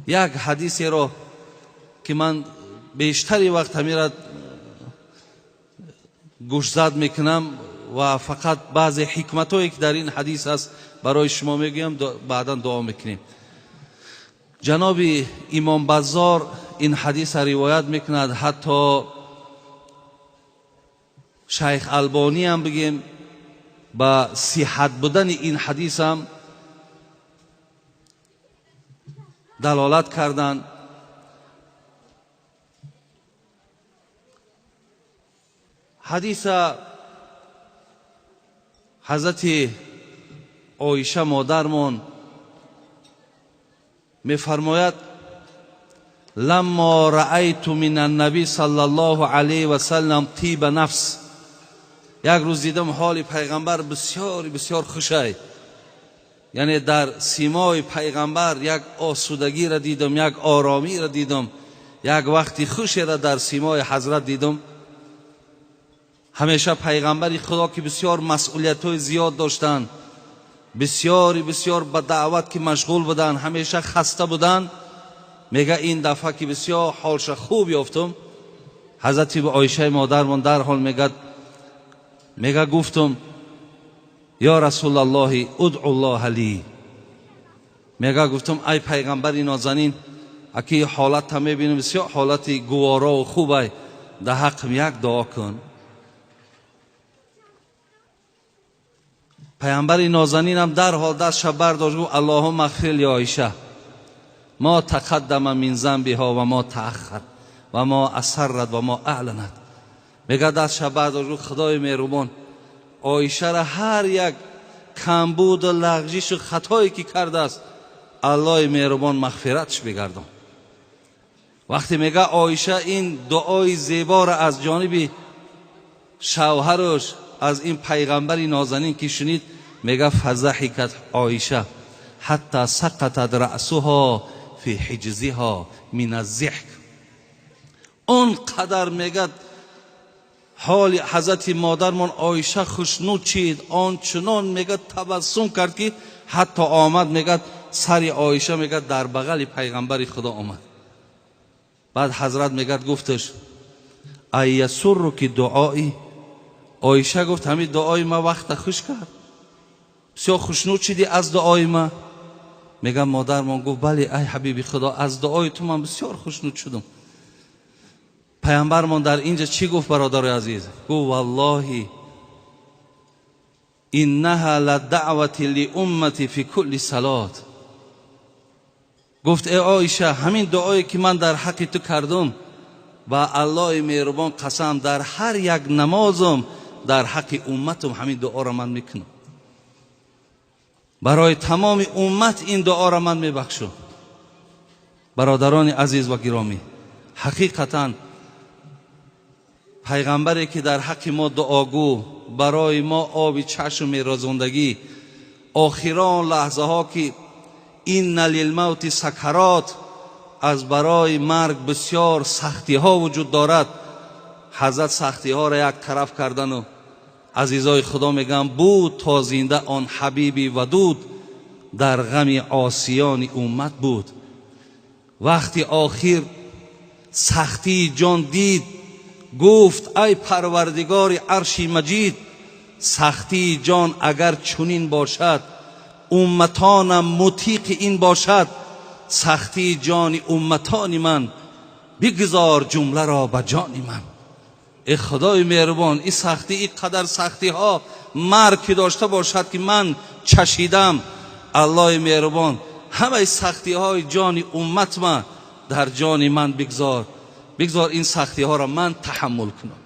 Як ҳадисеро ки ман бештари вақт ҳамира гӯшзад мекунам ва фақат баъзе ҳикматҳое ки дар ин ҳадис аст барои шумо мегӯям, баъдан дуо мекунем. Ҷаноби Имом Баззор ин ҳадисро ривоят мекунад, ҳатто Шайх Албонӣ ҳам бигем ба сиҳат будани ин ҳадис ҳам далолат карданд. Ҳадиса ҳазрати Оиша модармон мефармояд: ламмо раайту мин аннаби саллаллоҳу алайҳи васаллам тиба нафс. Як рӯз дидам ҳоли пайғамбар бисёр бисёр хушай, яъне дар симои пайғамбар як осудагиро дидам, як оромиро дидам, як вақти хушеро дар симои ҳазрат дидам. Ҳамеша пайғамбари Худо ки бисёр масъулиятҳои зиёд доштанд, бисёри бисёр ба даъват ки машғул буданд, ҳамеша хаста буданд, мега ин дафъа ки бисёр ҳолша хуб ёфтум, ҳазрати Оишаи модармон дарҳол мега гуфтум: ё Расулаллоҳи удъуллоҳа ли. Мега гуфтум: ай пайғамбари нозанин, аки ҳолатта мебинам бисёр ҳолати гуворову хубай, да ҳаққим як дуо кун. Пайғамбари нозанинам дарҳол дастша бардошт, гуфт: Аллоҳумма ғфир ли Оиша мо тақаддама мин занбиҳо ва мо тааххар ва мо асаррат ва мо аъланат. Мега дастша бардошт, гуфт: Худои меҳрубон, Оишара ҳар як камбуду лағжишу хатое ки кардааст, Аллоҳи меҳрубон мағфиратш бигардон. Вақте мега Оиша ин дуои зеборо аз ҷониби шавҳараш, аз ин пайғамбари нозанин ки шунид, мега фазаҳикат Оиша ҳатта сақатат раъсуҳо фи ҳиҷзиҳо мин аззиҳк. Он қадар мегад ҳоли ҳазрати модармон Оиша хушнуд чид, ончунон мегад табассум кард ки ҳатто омад, мегад сари Оиша мегад дар бағали пайғамбари Худо омад. Баъд ҳазрат мегад гуфташ: айясурруки дуои? Оиша гуфт: ҳамин дуои ма вақта хуш кард, бисёр хушнуд шидӣ аз дуои ма. Мегам модармон гуфт: бале, ай ҳабиби Худо, аз дуои ту ман бисёр хушнуд шудам. Пайғамбармон дар инҷа чӣ гуфт, бародарои азиз? Гуфт: валлоҳи иннаҳа ладаъвати лиуммати фи кулли салот. Гуфт: э Оиша, ҳамин дуое ки ман дар ҳаққи ту кардум, ба Аллоҳи меҳрубон қасам, дар ҳар як намозум дар ҳаққи умматум ҳамин дуоро ман мекунам. Барои тамоми уммат ин дуоро ман мебахшам. Бародарони азиз ва гиромӣ, ҳақиқатан пайғамбаре ки дар ҳаққи мо дуогӯ, барои мо оби чашм мерозондагӣ, охирон лаҳзаҳо ки инна лилмавти сакарот, аз барои марг бисёр сахтиҳо вуҷуд дорад, ҳазрат сахтиҳоро як тараф кардану азизои Худо мегӯянд: буд то зинда он ҳабиби вадуд, дар ғами осиёни уммат буд. Вақти охир сахтии ҷон дид, гуфт: ай парвардигори арши маҷид, сахтии ҷон агар чунин бошад, умматонам мутиқи ин бошад, сахтии ҷони умматони ман бигзор ҷумларо ба ҷони ман. Э Худои меҳрубон, ин сахтӣ, ин қадар сахтиҳо марг ки дошта бошад ки ман чашидам, Аллоҳи меҳрубон ҳамаи сахтиҳои ҷони уммат ма дар ҷони ман бигзор, бигзор ин сахтиҳоро ман таҳаммул кунам.